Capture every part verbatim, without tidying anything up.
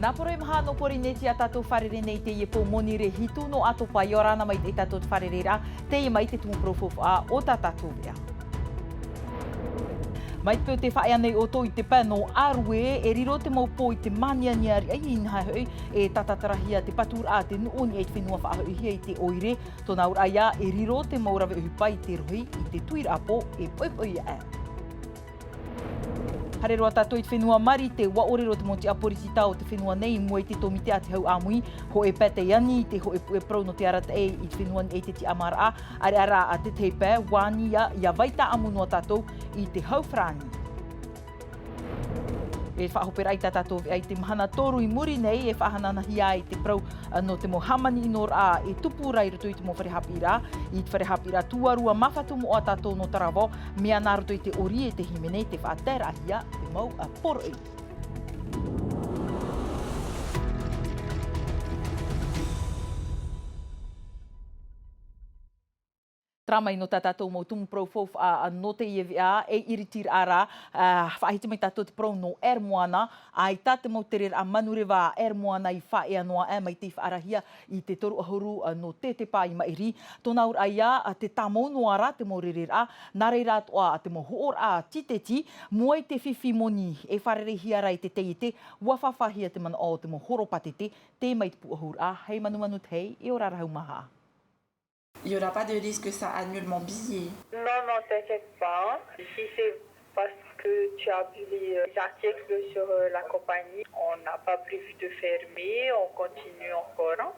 Nā poro e maha nō Pōrīnetia tātou fārerei nei i teie pō monirē hitu nō ʻAtopa, ʻia ora na mai i tātou te fārereiraʻa, teie mai te tumu parau faufaʻa o tā tātou veʻa. Mai te peu tē faʻaea nei ʻoutou i te pae nō Arue, e riro te mau pō i te māniania riʻi, inaha hoʻi, e tātatarahia te paturaʻa, te nuʻu i niʻa i te fenua faʻahoʻihia i te ʻoire, tōna auraʻa ia, e riro te mau rave ʻohipa i te rohi, i te tuiraʻa pō, e poʻipoʻi aʻe. Haere roa tātou i te fenua Marite, ʻua ʻōrero te mau tiʻa poritita o te fenua nei i mua i te tōmite a te hau ʻāmui, hōʻē pae tei ani i te hōʻē puʻe parau nō te arataʻi i te fenua nei i te tiʻamāraʻa, ʻāreʻa rā ā te tahi pae, ʻua ani ia, ʻia vai tāʻamu noa tātou i te hau farāni. E faʻahoperaʻa i tā tātou veʻa i te mahana toru i muri nei, e faʻahanahanahia ai te parau, ā, nō te mau hāmani ʻinoraʻa e tupu ra i roto i te mau fare haʻapiʻiraʻa, i te fare haʻapiʻiraʻa tuarua Māfatu Moʻa tātou nō Taravao, mea nā roto i te ʻori e te hīmene te faʻataeraʻahia te mau, ā, poroʻi. Terā mai nō tā tātou mau tumu parau faufaʻa nō teie veʻa, e iritiraʻa rā, ā, faʻahiti mai tātou te parau nō Air Moana, ʻaita te mau tereraʻa manureva Air Moana i faʻaea noa aʻe mai tei faʻaarahia i te toru ʻahuru nō Tetepa i maʻiri. Tōna auraʻa ia, ā, tē tāmau noa ra te mau rereraʻa, nā reira atoʻa te mau hoʻoraʻa tīteti, mua i te fifi moni e fārereihia ra i te taiete, ʻua fāfāhia te manaʻo o te mau horopātete, tē mai te pūʻohuraʻa, hei manumanu te hei, e ora ra hau maha. Il y aura pas de risque, ça annule mon billet. Non, non, t'inquiète pas. Si c'est parce que tu as vu les, euh, articles sur, euh, la compagnie, on n'a pas prévu de fermer, on continue encore, hein.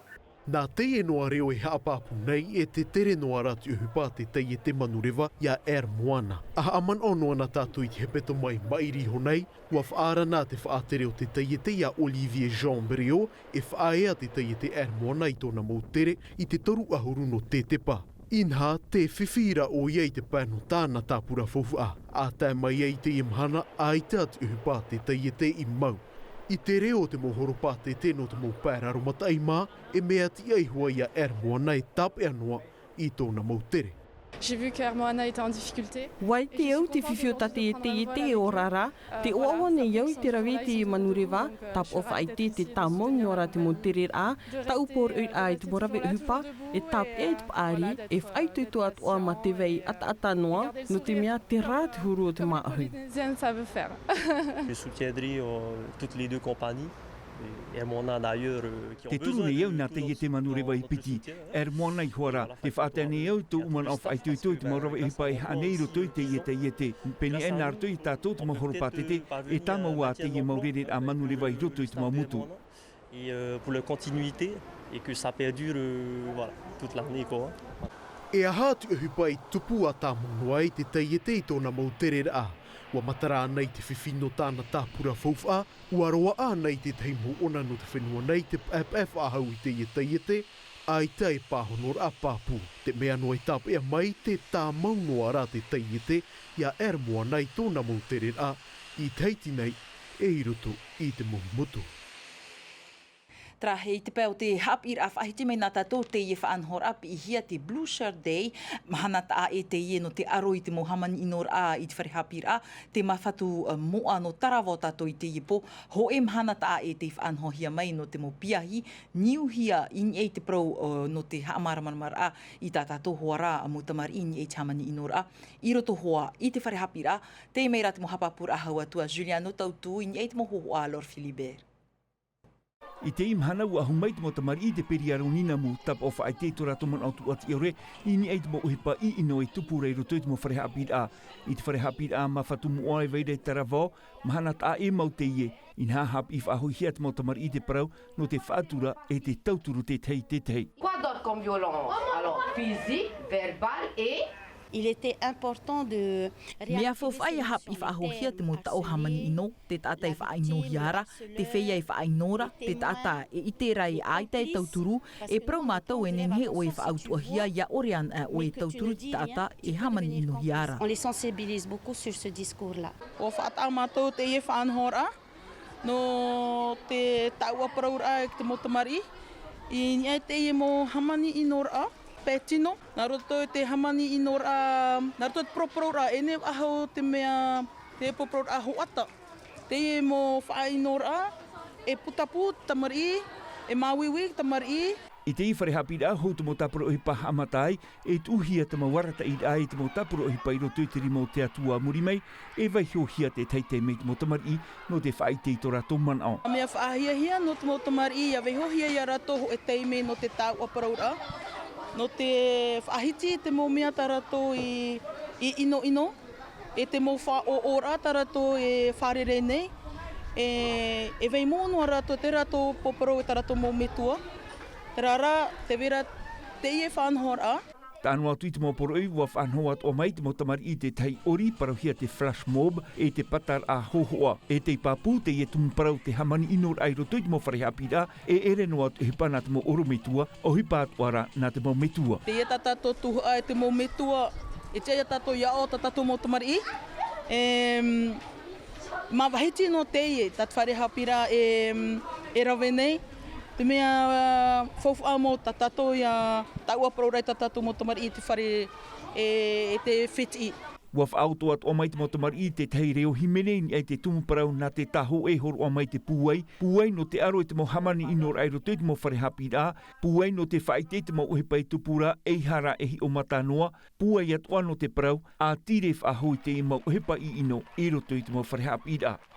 Nā teie noa reo e haʻapāpū nei e te tere noa ra te ʻohipa a te taiete manureva iā Air Moana. ʻA haʻamanaʻo noa na tātou i te hepetoma i maʻiri iho nei, ʻua faʻaara na te faʻatere o te taiete iā Olivier Jean Brio, e faʻaea te taiete Air Moana i tōna mau tere i te toru ʻahuru nō Tetepa. Inaha, tē fifi ra ʻoia i te pae nō tāna tāpura faufaʻa. ʻA tae mai ai i teie mahana, ʻaita te ʻohipa a te taiete i mau. I te reo o te mau horopātete nō te mau pae raromataʻi mā, e mea tiʻa iho ai iā Air Moana e tāpeʻa noa i tōna mau tere. J'ai vu que Air Moana était en difficulté. ʻUa ʻite au te fifi o tā te taiete e ora ra, tē ʻoaʻoa nei au i te rave i te manureva, tāpaʻo faʻaʻite te tāmau noa ra te mau tereraʻa, tāʻu poroʻiraʻa i te mau rave ʻohipa, e tāpeʻa i te paʻari, e faʻaitoito atoʻa mā te vai ʻataʻata noa, nō te mea terā te huru o te māʻohi. Polynésienne savent faire. Je soutiendrai, euh, toutes les deux compagnies. Et Air Moana d'ailleurs, euh, qui ont besoin de, de nos soutiens, euh, de nos soutiens, hein. Te turu nei au nā taiete manureva e piti, Air Moana iho ā ra, tē faʻatae nei au tōʻu manaʻo faʻaitoito i te mau rave ʻohipa e haʻa nei i roto i teie taiete. Pēneiaʻe nā roto iā tātou te mau horopātete, e tāmau ā teie mau rereraʻa manureva i roto i te mau motu. Et, euh, pour leur continuité, et que ça perdure, euh, voilà, toute l'année, quoi. E aha te ʻohipa i tupu ʻa tāmau noa ai te taiete i tōna mau tereraʻa? ʻUa matara ana i te fifi nō tāna tāpura faufaʻa, ʻua roaʻa ana i te tahi mau ʻona nō te fenua nei te paʻepaʻe faʻahou i teie taiete, ʻaita e pāhonoraʻa pāpū. Te mea noa i tāpeʻa mai, tē tāmau noa ra te taiete iā Air Moana i tōna mau tereraʻa, i Tahiti nei, e i roto i te mau motu. Terā, i te pae o te haʻapiʻiraʻa, faʻahiti mai nā tātou teie faʻanahoraʻa piʻihia te Blue Shirt Day, mahana taʻa ʻē teie nō te aro i te mau hāmani ʻinoraʻa i te fare haʻapiʻiraʻa, te Māfatu, ā, Moʻa nō Taravao tātou i teie pō, hōʻē mahana taʻa ʻē tei faʻanahohia mai nō te mau piahi, niuhia i niʻa i te parau, ā, nō te haʻamāramaramaraʻa i tā tātou hoʻi ra mau tamariʻi i niʻa i te hāmani ʻinoraʻa, i roto hoʻi i te fare haʻapiʻiraʻa, teie mai rā te mau haʻapāpūraʻa hau atu a Juliano Tautu i niʻa i te mau hōhoʻa a Laure Philibert. I teie mahana ʻua ahu mai te mau tamariʻi i te periaro ninamu, tāpaʻo faʻaʻite i tō rātou manaʻo tūʻati ʻore, i niʻa i te mau ʻohipa ʻino e tupu ra i roto i te mau fare haʻapiʻiraʻa. I te fare haʻapiʻiraʻa Māfatu Moʻa e vai ra i Taravao, mahana taʻa ʻē mau teie, inaha haʻapiʻi faʻahouhia te mau tamariʻi i te parau, nō te faʻatura e te tauturu tētahi i tētahi. Quoi d'autre comme violence ? Alors, physique, verbale et Il était important de réactiver ces notions de terre, la sexualité, le sentiment, le respect. Mea faufaʻa ia haʻapiʻi faʻahouhia te mau taʻo hāmani ʻino, te taʻata e faʻaʻinohia ra, te feiā e faʻaʻino ra, te taʻata e ʻite ra e ʻaita e tauturu, e parau mātou e nehenehe ʻoe e faʻautuʻahia, ʻia ʻore anaʻe ʻoe e tauturu i te taʻata e hāmani ʻinohia ra. On les sensibilise beaucoup sur ce discours-là. ʻUa faʻataʻa mātou teie faʻanahoraʻa nō te taʻua parauraʻa e te mau tamariʻi i niʻa i teie mau hāmani ʻinoraʻa pae tino, nā roto i te hāmani ʻinoraʻa, nā roto i te poropororaʻa, e nehenehe faʻahou te mea, te poropororaʻa hoʻata. Teie mau faʻaʻinoraʻa, E putapū te tamariʻi, e māuiui te tamariʻi. I teie fare haʻapiʻiraʻa hou te mau tāpura ʻohipa haʻamata ai, e tuʻuhia te mau arataʻiraʻa i te mau tāpura ʻohipa i roto i te rima o te Atua. Muri mai, e vaihohia te taime i te mau tamariʻi nō te faʻaʻite i tō rātou manaʻo. Mea faʻahiahia nō te mau tamariʻi, ʻia vaihohia ia rātou hōʻē taime nō te tāuʻa parauraʻa, nō te faʻahiti i te mau mea tā rātou i, i ʻinoʻino, e te mau faʻaʻoʻoraʻa tā rātou e fārerei nei, e, e vai mō noa rātou te rātou pōparau e tā rātou mau metua. Terā rā, tē vai ra teie faʻanahoraʻa. Tae noa atu i te mau poroʻi, ʻua faʻanaho atoʻa mai te mau tamariʻi i te tahi ʻori parauhia te flash mob, e te pataraʻa hōhoʻa. E tei pāpū teie tumu parau te hāmani ʻinoraʻa i roto i te mau fare haʻapiʻiraʻa, e ʻere noa atu ʻohipa nā te mau ʻorometua, ʻohipa atoʻa rā nā te mau metua. Teie tā tātou tuhaʻa e te mau metua, e tiʻa ia tātou ʻia aʻo tā tātou mau tamariʻi. E, mā vahiti noa teie, tā te fare haʻapiʻiraʻa e, e rave nei. Te mea, ā, faufaʻa mau tā tātou ʻia tāuʻa parauraʻa i tā tātou mau tamariʻi i te fare e, e te fetiʻi. ʻUa faʻaʻoto atoʻa mai te mau tamariʻi i te tahi reo hīmene i niʻa i te tumu parau nā te tāhōʻē hōroʻa mai te pūai, pūai nō te ʻaro i te mau hāmani ʻinoraʻa i roto i te mau fare haʻapiʻiraʻa, pūai nō te faʻaʻite i te mau ʻohipa e tupu ra, ʻeiaha rā e hiʻo mata noa, pūai atoʻa nō te parau, ʻa tīrē faʻahou i teie mau ʻohipa ʻino i roto i te mau fare haʻapiʻiraʻa.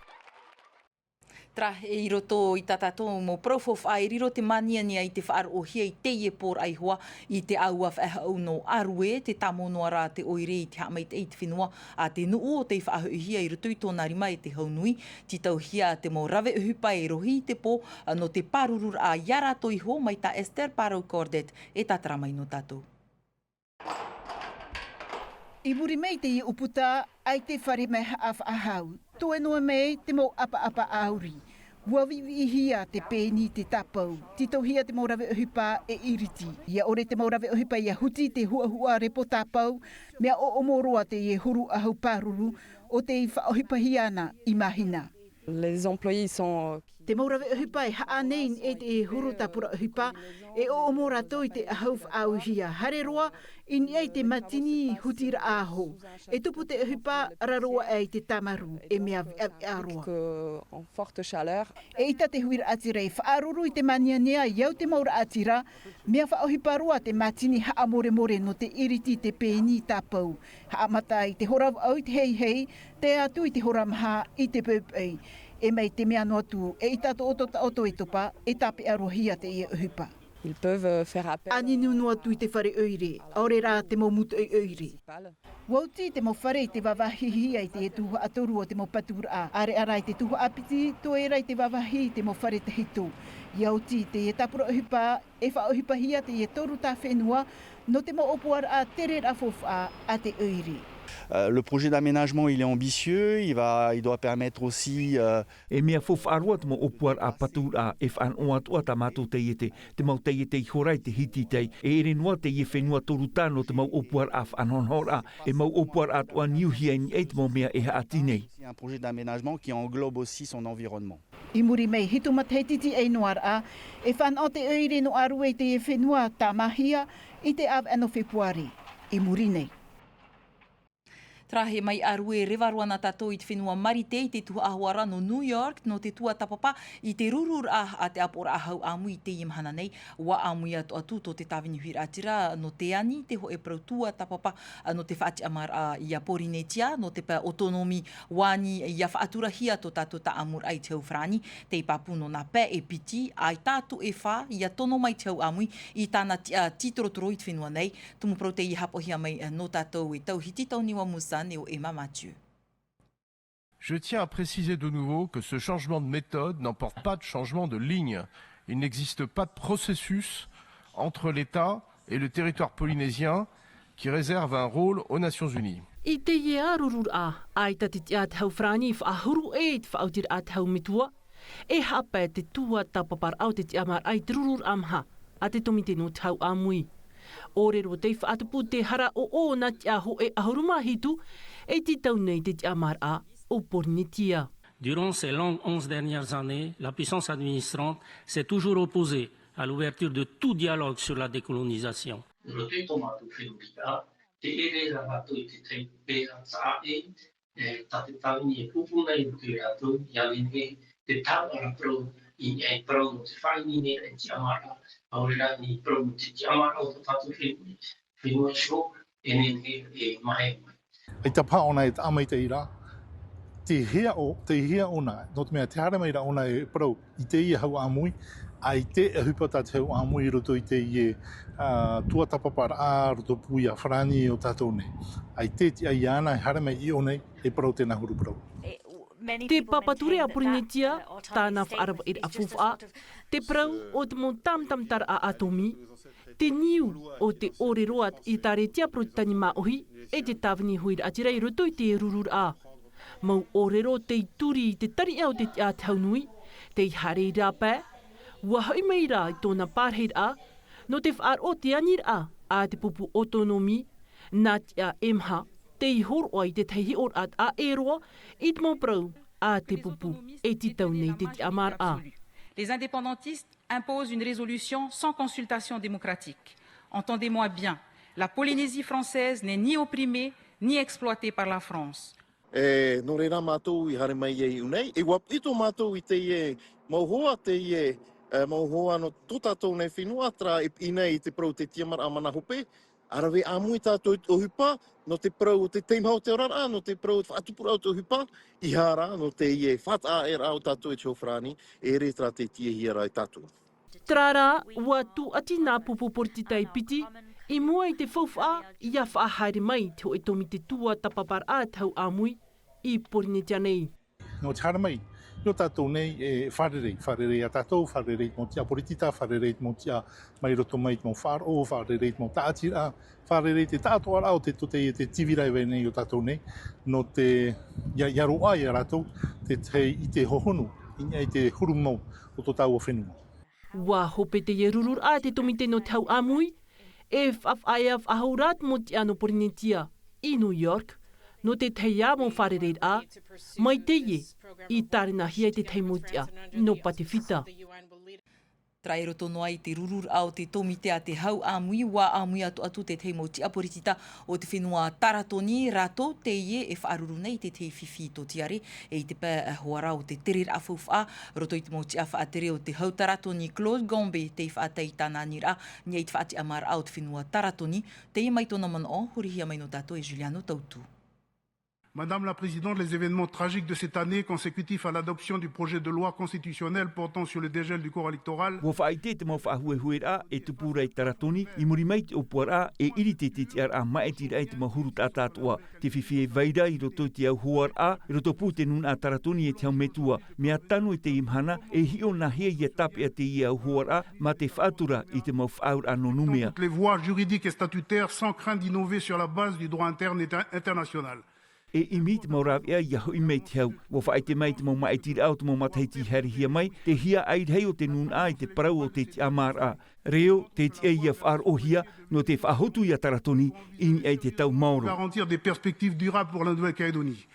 Terā, i roto i tā tātou mau parau faufaʻa e riro te māniania i te faʻaroʻohia i teie pō raʻa iho ā i te ʻāua faʻehau nō ʻĀrue, tē tāmau noa ra te ʻoire i te haʻamaitaʻi i te fenua a te nuʻu o tei faʻahoʻihia i roto i tōna rima e te hau nui, tītauhia te mau rave ʻohipa e rohi i te pō, ā, nō te pārururaʻa ia rātou iho mai tā Esther Parau Cordet e tātara mai nō tātou. I muri mai i teie ʻūputa, ʻaita e fare mea haʻafaʻahou. Toe noa mai te mau ʻapaʻapa ʻāuri. ʻUa viʻiviʻihia te pēni i te tāpau. Tītauhia te mau rave ʻohipa e ʻiriti. ʻIa ʻore te mau rave ʻohipa ʻia huti i te huʻahuʻa repo tāpau, mea ʻoʻomo roa teie huru ʻahu pāruru, ʻo tei faʻaʻohipahia ana i Mahina. Les employés, ils sont, euh, Te mau rave ʻohipa e haʻa nei i niʻa i te huru tāpura ʻohipa, e ʻoʻomo rātou i te ʻahu faʻaauhia. Haere roa i niʻa i te mātini hutiraʻa aho. E tupu te ʻohipa, raro aʻe i te tāmaru, e mea viʻaviʻa roa. Que, en forte chaleur. ʻEita te huiraʻatira e faʻaruru i te māniania i au te mau raʻatira, mea faʻaʻohipa roa te mātini haʻamoremore nō te ʻiriti i te pēni tāpau. Haʻamata i te hora vaʻu i te heihei, tae atu i te hora maha i te poʻipoʻi. E mai te mea noa atu, ʻeita tō ʻoto taʻoto e topa, e tāpeʻa roa hia teie ʻohipa. Ils peuvent, euh, faire appel. ʻAninu noa atu i te fare ʻoire, ʻaore rā te mau mūtoʻi ʻoire. ʻUa oti te mau fare i te vāvāhihia i te tuhaʻa toru o te mau paturaʻa, ʻāreʻa rā i te tuhaʻa piti, toe ra i te vāvāhi i te mau fare tahito. ʻIa oti teie tāpura ʻohipa, e faʻaʻohipahia teie toru tā fenua, nō te mau ʻōpuaraʻa tereraʻa faufaʻa a te ʻoire. Euh, le projet d'aménagement, il est ambitieux, il va, il doit permettre aussi, euh, E mea faufaʻa roa te mau ʻōpuaraʻa paturaʻa, e faʻanaho atoʻa tā mātou taiete, te mau taiete i hora i te hititai, e ʻere noa teie fenua toru tā nō te mau ʻōpuaraʻa faʻanahonahoraʻa, e mau ʻōpuaraʻa atoʻa niuhia i niʻa i te mau mea e haʻati nei. C'est un projet d'aménagement qui englobe aussi son environnement. I muri mai hitu matahiti tiaʻi noa ra, e fānaʻo te ʻoire nō ʻĀrue i teie fenua tāmāhia i te ʻāvaʻe nō Fepuare i muri nei. Terā, mai ʻĀrue reva roa na tātou i te fenua Marite i te tuhaʻa hoʻi ra nō New York, nō te tuatāpapa i te rururaʻa a te ʻāpoʻoraʻa hau ʻāmui i teie mahana nei. ʻUa ʻāmui atoʻa atu tō te tāvini huiraʻatira nō te ani, te hōʻē parau tuatāpapa nō te faʻatiʻamaraʻa ia Pōrīnetia, nō te pae ʻōtōnomi, ʻua ani ʻia faʻaturahia tō tātou tāʻamuraʻa i te hau farāni, tei pāpū nō nā pae e piti, ʻaita atu e fā, ʻia tono mai te hau ʻāmui i tāna tiʻa tītorotoro i te fenua nei. Tumu parau tei haʻapaʻohia mai nō tātou e Tauhiti Tauniua Musa, e ʻo Emma Mathieu. Je tiens à préciser de nouveau que ce changement de méthode n'emporte pas de changement de ligne. Il n'existe pas de processus entre l'État et le territoire polynésien qui réserve un rôle aux Nations Unies. I teie rururaʻa, ʻaita te tiʻa a te hau farāni i faʻahuru ʻē i te faʻaotiraʻa a te hau metua, e haʻapae te tuatāpaparaʻa o te tiʻamāraʻa i te rururaʻa maha a te tōmite nō te hau ʻāmui. ʻOre roa tei faʻatupu te hara ʻoʻo o nā tiʻa hōʻē ʻahuru mā hitu, e tītau nei te tiʻamāraʻa o Pōrīnetia. Durant ces longues onze dernières années, la puissance administrante s'est toujours opposée à l'ouverture de tout dialogue sur la décolonisation. Nō te tō mātou feruriraʻa, te ʻere ra rātou i te tahi pēhā tāʻe, e, tā te tāvini e pūpū nei i roto ia rātou, ʻia nehenehe te tāuʻa rātou i niʻa i te parau nō te faʻaʻite nei i te tiʻamāraʻa, ʻaore rā i te parau nō te tiʻamāraʻa o tō tātou fenua, fenua iho, e nehenehe e maea mai. ʻAita paha ʻōna e taʻa maitaʻi ra, tei hea ʻō, tei hea ʻōna, nō te mea tē haere mai ra ʻōna e parau i teie hau ʻāmui, ʻaita e ʻohipa tā te hau ʻāmui i roto i teie, ā, tuatāpaparaʻa, rotopū ia farāni o tātou nei. ʻAita e tiʻa iāna e haere mai i ʻō nei, e parau tēnā huru parau. Te papa ture a Porinetia, tāna faʻaravaʻiraʻa faufaʻa, te parau o te mau tāmatamataraʻa ʻātōmī, te niu o te ʻōrero a ʻĒtāretia Porotitani māʻohi, e te tāvini huiraʻatira i roto i te rururaʻa. Mau ʻōrero tei turi i te tariʻa o te tiʻa a te hau nui, tei haere i rāpae, ʻua hoʻi mai rā i tōna pārahiraʻa, nō te faʻaroʻo te aniraʻa a te pupu autonomie, nā tiʻa e maha, tei hōroʻa i te tahi hiʻoraʻa taʻa ʻē roa i te mau parau a te pupu e tītau nei te tiʻamāraʻa. Les indépendantistes imposent une résolution sans consultation démocratique. Entendez-moi bien, la Polynésie française n'est ni opprimée ni exploitée par la France. E, nō reira mātou i haere mai ai i ʻō nei, e ʻua pito mātou i teie mau hoa, teie, e, mau hoa nō tō tātou nei fenua, terā e piʻi nei i te parau te tiʻamāraʻa mana hope, ʻa rave ʻāmui tātou i te ʻohipa, nō te parau o te teimaha o te oraraʻa, nō te parau o te faʻatupuraʻa o te ʻohipa, ʻeiaha rā, nō teie faʻataʻaʻēraʻa o tātou e te hau farāni, e ʻere terā tei tiʻahia ra e tātou. Terā rā, ʻua tūʻati nā pupu poritita e piti, i mua i te faufaʻa, ʻia faʻahaere mai te hōʻē tōmite tuatāpaparaʻa a te hau ʻāmui, i Porinetia nei. Nō te haere mai, i ō tātou nei, e fārerei, fārerei ia tātou, fārerei i te mau tiʻa poritita, fārerei i te mau tiʻa mai roto mai i te mau faʻaroʻo, fārerei i te mau tāʻatiraʻa, fārerei i te taʻatoʻaraʻa o te, tō teie, te tīvira e vai nei i ō tātou nei, nō te, ʻia, ʻia roaʻa ia rātou, te, te, i te hohonu, i niʻa i te huru mau o tō tāua fenua. ʻUa hope teie rururaʻa a te tōmite nō te hau ʻāmui, e faʻaea faʻahou rā te mau tiʻa nō Porinetia, i New York, nō te tahi ā mau fārereiraʻa, mai teie, i tārenahia i te tahi mau tiʻa, nō Patefita. Terā i roto noa i te rururaʻa o te tōmite a te hau ʻāmui, ʻua ʻāmui atu atu te tahi mau tiʻa poritita o te fenua Taratoni, rātou teie e faʻaruru nei i te tahi fifi tōtiare, e i te pae, e, hoara o te tereraʻa faufaʻa, roto i te mau tiʻa faʻatere o te hau Taratoni, Claude Gombe, tei faʻatae i tāna aniraʻa, i niʻa i te faʻatiʻamāraʻa o te fenua Taratoni, teie mai tōna manaʻo, hurihia mai nō tātou e Juliano Tautu. Madame la Présidente, les événements tragiques de cette année consécutifs à l'adoption du projet de loi constitutionnelle portant sur le dégel du corps électoral. ʻUa faʻaʻite te mau faʻahuehueraʻa e tupu ra i Taratoni, i muri mai i te ʻōpuaraʻa, e ʻirite te tiʻaraʻa maʻitiraʻa i te mau huru taʻata atoʻa. Te fifi e vai ra i roto i te auhoaraʻa, i rotopū te nūnaʻa Taratoni e te hau metua, mea tano i teie mahana, e hiʻo nāhea ʻia tāpeʻa teie auhoaraʻa, mā te faʻatura i te mau faʻaauraʻa nō Nouméa. Toutes les voies juridiques et statutaires sans crainte d'innover sur la base du droit interne et international. E ʻimi te mau rāveʻa ʻia hoʻi mai te hau. ʻUa faʻaʻite mai te mau maʻitiraʻa o te mau matahiti i haerehia mai, te hiaʻai rahi o te nūnaʻa i te parau o te tiʻamāraʻa. Reo, te tiʻa ʻia faʻaroʻohia, nō te faʻahotu ia Taratoni, i niʻa i te tau maoro. Garantir des perspectives durables pour la Nouvelle-Calédonie.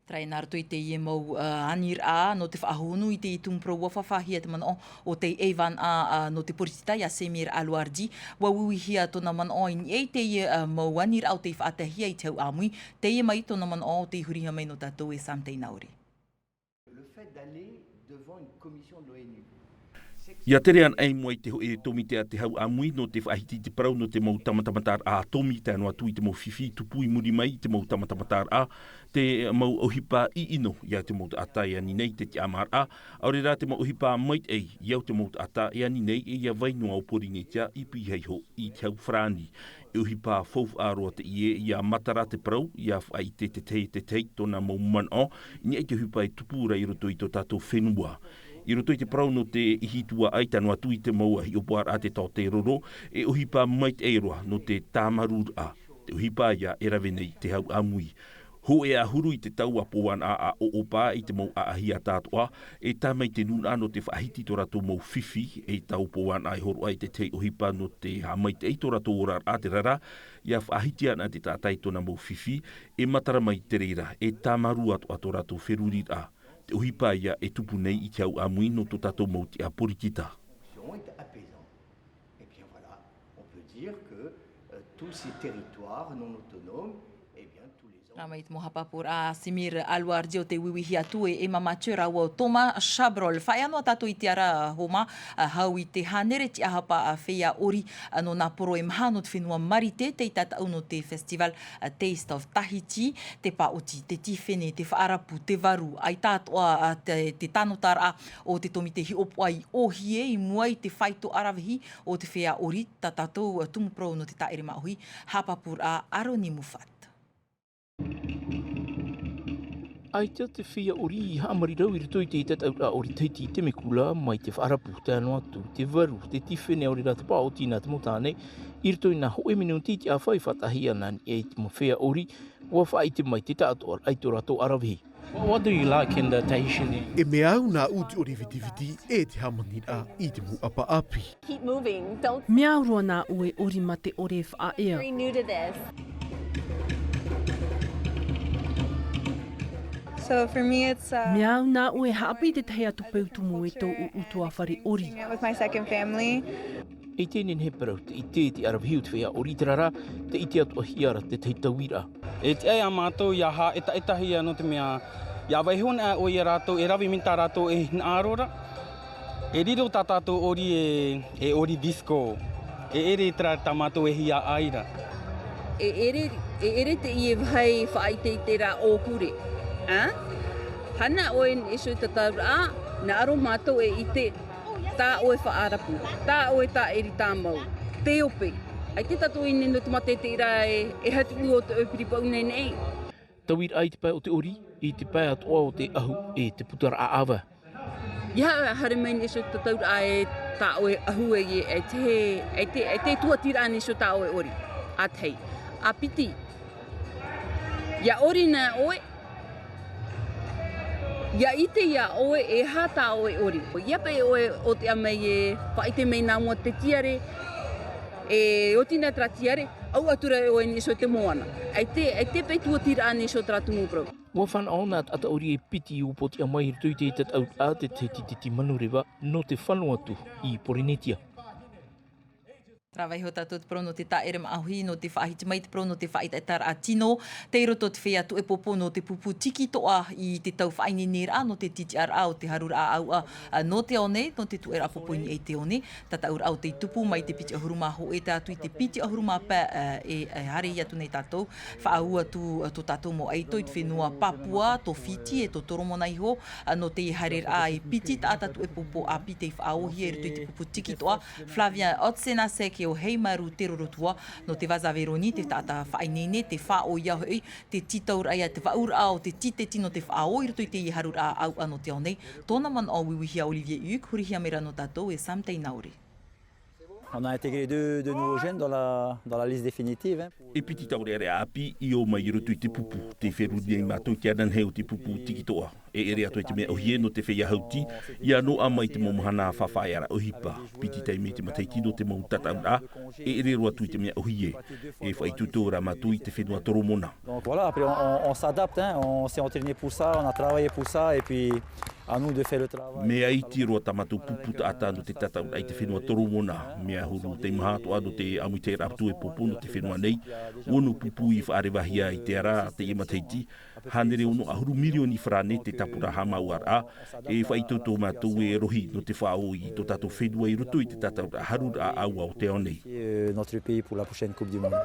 Terā nā roto i teie mau, ā, aniraʻa, nō te faʻahonu i te tumu parau ʻua faʻafaʻahia te manaʻo o te ʻaivānaʻa, ā, nō te poritita ia Samir Alwardi, ʻua uihia tōna manaʻo i niʻa i teie, ā, mau aniraʻa o tei faʻataehia i te hau ʻāmui, teie mai tōna manaʻo o tei hurihia mai nō tātou e Sam Teinauri. Le fait d'aller devant une commission de l'ONU. ʻIa tere anaʻe i mua i te hōʻē tōmite a te hau ʻāmui nō te faʻahiti i te parau nō te mau tāmatamataraʻa ʻātōmī, tae noa atu i te mau fifi tupu i muri mai i te mau tāmatamataraʻa, te mau ʻohipa ʻiʻino ia te mau taʻata e ani nei te tiʻamāraʻa, ʻaore rā te mau ʻohipa maitaʻi ia te mau taʻata e ani nei e ia vai noa o Porinetia i pihaʻi iho i te hau farāni. E ʻohipa faufaʻa roa teie ʻia matara te parau, ʻia faʻaʻite te tahi e te tahi tōna mau manaʻo, i niʻa i te ʻohipa e tupu ra i roto i tō tātou fenua. I roto i te parau nō te ʻihi tuaʻai tae noa atu i te mau hiʻopoʻaraʻa te taote roro, e ʻohipa maitaʻi roa nō te tāmarūraʻa, te ʻohipa ia e rave nei te hau ʻāmui. Hōʻē ʻahuru i te tau a Pouanaʻa ʻa ʻoʻopa i te mau ʻaʻahi atoʻa, e tae mai te nūnaʻa nō te faʻahiti tō rātou mau fifi, e tau Pouanaʻa e hōroʻa i te tahi ʻohipa nō te haʻamaitaʻi tō rātou oraraʻa te rara, ʻia faʻahiti ana te taʻata i tōna mau fifi, e matara mai te reira, e tāmarū atoʻa tō rātou feruriraʻa. Te ʻohipa ia e tupu nei i te hau ʻāmui nō tō tātou mau tiʻa poritita. Est apaisant. Eh bien voilà, on peut dire que, euh, tous ces territoires non autonomes, eh bien, tous les ans, Rā mai te mau haʻapāpūraʻa a Simir Aluardi o te uiuihi atu e Emma Mathieu rāua ʻo Thomas Chabrol. Faʻaea noa tātou i te ara homa, ā, hau i te hānere tiʻahapa a feiā ʻori, ā, nō nā poro e maha nō te fenua Marite, tei tātaʻu nō te festival, ā, Taste of Tahiti, te pāʻoti, te tīfene, te faʻarapu, te varu, ʻaita atoʻa, ā, te, te tānotaraʻa o te tōmite hiʻopoʻa i ʻōhie i mua i te faito ʻaravihi o te feiā ʻori, tā tātou, ā, tumu parau nō te tāʻere māʻohi, haʻapāpūraʻa Aroni Mufat. ʻAita te feiā ʻori i haʻamarirau i roto i te tataʻuraʻa ʻori Tahiti i Temekula, mai te faʻarapu, tae noa atu te varu, te tīfene, ʻaore rā te pāʻoti nā te mau tāne, i roto i nā hōʻē minuti i te ʻāfa e faʻatahi ana nei te mau feiā ʻori, ʻua faʻaʻite mai te taʻatoʻaraʻa i tō rātou ʻaravihi. What, what do you like in the Tahitian? E mea au nā ʻū te ʻori vitiviti e te hāmaniraʻa i te mau ʻapa ʻāpī. Keep moving. Don't Mea au roa nā ʻoe ʻori mā te ʻore e faʻaea. Very new to this. So for me, it's, uh, Mea au nā ʻoe e haʻapiʻi i te tahi atu peu tumu e tōʻu ʻutuāfare ʻori. With my second family. I teie nei e parau, tē ʻite te ʻaravihi o te feiā ʻori, terā rā, tē ʻite atoʻahia ra te tahi tauiraʻa. E tiʻa ia mātou ʻia haʻetaʻetahia nō te mea, ʻia vaiiho anaʻe ʻoe ia rātou, e rave mai tā rātou e hinaʻaro ra. E riro tā tātou ʻori e, e ʻori disco. E ʻere terā tā mātou e hiaʻai ra. E ʻere, e ʻere teie vāhi faʻaʻiteʻite ra ʻōkure. Ā? Hana ʻoe i niʻa i te tataʻuraʻa, hinaʻaro mātou e ʻite tā ʻoe faʻarapu, tā ʻoe tāʻiri tāmau, te ope. ʻAita tātou i ʻō nei nō te mātaitai ra e, e hatuʻu o te ʻoe piripaʻu nei nei. Tauiraʻa i te pae o te ʻori, i te pae atoʻa o te ʻahu, e te putaraʻa ʻāvae. ʻIa haere mai i niʻa i te tataʻuraʻa e tā ʻoe ʻahu e, e te, e te, e te tuatiraʻa i niʻa i tā ʻoe ʻori. ʻA tahi. ʻA piti. ʻIa ʻori na ʻoe, ʻIa ʻite ia ʻoe e aha tā ʻoe ʻori. ʻIa paʻi ʻoe ʻōtea mai e faʻaʻite mai nā mua te tiare, e oti na terā tiare, ʻau atu ra ʻoe i niʻa i te moana. ʻAita, ʻaita paʻi tuatiraʻa i niʻa i terā tumu parau. ʻUa fānaʻo nā taʻata ʻori e piti i upoʻotiʻa mai i roto i te tataʻuraʻa te Tahiti Titi Manureva nō te fano atu i Porinetia. Rā vaiiho tātou te parau nō te tāʻere māʻohi, nō te faʻahiti mai te parau nō te faʻaʻetaʻetaraʻa tino, tei roto te feiā tuʻepopo nō te pupu Tikitoʻa i te tau faʻaineineraʻa nō te tītiʻaraʻa o te haruraʻa ʻāuʻa, ā, nō te ao nei, nō te tuʻeraʻa popo i niʻa i te ao nei, tataʻuraʻa o tei tupu mai te piti ʻahuru mā hōʻē tae atu i te piti ʻahuru mā pae, ā, e, e haere atu nei tātou, faʻaau atu, ā, tō tātou mau ʻaito i te fenua Papua, tō Fiti e tō Toromona iho, ā, nō te haereraʻa e piti taʻata tuʻepopo ʻāpī tei faʻaōhie i roto i te pupu Tikitoʻa, Flavien Otsenasek e ʻo Heimaru Terorotua, nō te Vaza Veroni, te taʻata faʻaineine, te faʻaʻō ia hoʻi, te tītauraʻa ia te vaʻuraʻa o te tīteti nō te faʻaō i roto i teie haruraʻa ʻāuʻa nō te ao nei, tōna manaʻo uiuihia Olivier Huc, hurihia mai ra nō tātou e Sam Teinauri. On a intégré deux, deux nouveaux jeunes dans la, dans la liste définitive, hein. E piti taureʻareʻa ʻāpī i ō mai i roto i te pupu, tē feruri nei mātou i te ananahi o te pupu Tikitoʻa. E ʻere atoʻa i te mea ʻōhie nō te feiā hauti, ʻia noaʻa mai te mau mahana faʻaʻearaʻa ʻohipa. Piti taime te matahiti nō te mau tataʻuraʻa, e ʻere roa atu i te mea ʻōhie. E faʻaitoito rā mātou i te fenua Toromona. Donc voilà, après on, on, on s'adapte, hein, on s'est entraîné pour ça, on a travaillé pour ça, et puis à nous de faire le travail. Mea iti roa tā mātou pupu taʻata nō te tataʻuraʻa i te fenua Toromona, mea huru teimaha atoʻa nō te ʻāmuitaraʻa tuʻepopo nō te fenua nei, ono pupu i faʻarevahia i te ara teie matahiti, hānere ono ʻahuru mirioni farāne te tāpura haʻamāuʻaraʻa, e faʻaitoito mātou e rohi nō te faʻaō i tō tātou fenua i roto i te tataʻuraʻa haruraʻa ʻāuʻa o te ao nei. Euh, notre pays pour la prochaine Coupe du Monde.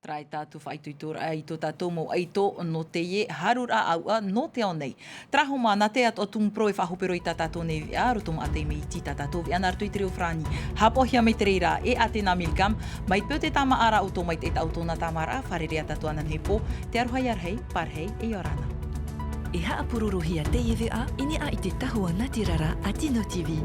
Terā tātou faʻaitoitoraʻa i tō tātou mau ʻaito nō teie haruraʻa ʻāuʻa nō te ao nei. Terā homa, nā te atoʻa tumu parau e faʻahope roa i tā tātou nei veʻa, roto maʻa taime iti tā tātou veʻa nā roto i te reo farāni. Haʻapaʻohia mai te reira e Atena Milgam, mai te peu te tāmāʻaraʻa o tō maitaʻi taʻu tōna tāmāraʻa, fārerei ā tātou ananahi pō, te aroha ia rahi, pārahi, e ʻia ora na. E haʻapurorohia teie veʻa i niʻa i te tahua nātirara a Tino TV.